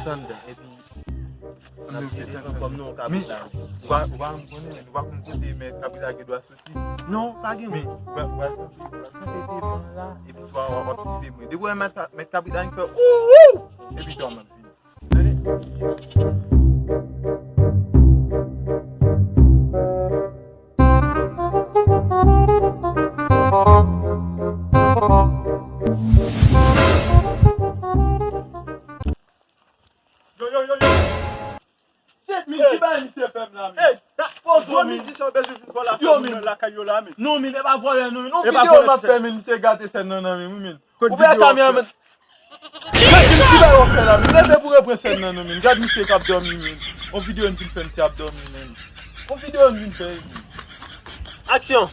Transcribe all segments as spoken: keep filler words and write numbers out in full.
Sanda, epi n ap gentan pran kòm non kabrit la. Ou pa, ou pa konn konnen, men ou pa konn kote men kabrit la gen dwa soti. Non, pa gen men. Ou pa, ou pa soti, ou pa soti devan la, epi w ap, w ap sive mwen. Depi w wè men, men kabrit la, li fè ou, ou, epi dòmi. Yo, yo, yo, yo. Shit, men ki bagay misye fè m la, men? Ey, ta, oh, gwo men. Midi sa w bezwen vin vòlè afè moun nan lakay yo la, men. Non, men e pa vòlè, non, men. Non, videyo m ap fè, men misye gate sèn nan, nan men, wi, men. Ou wè kameraman. Gad ki bagay w ap fè la, men. Leve pou repran sèn nan, non, men. Gad misye k ap dòmi, men. On videyo n fin fè, misye ap dòmi, men. On videyo n fin fè, men. Aksyon!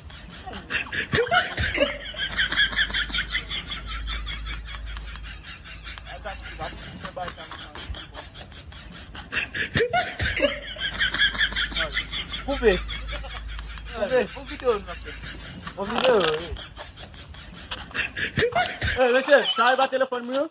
Koupe. Koupe. On videyo, wi. Ey, mesye, sa e pa telefòn mwen, non?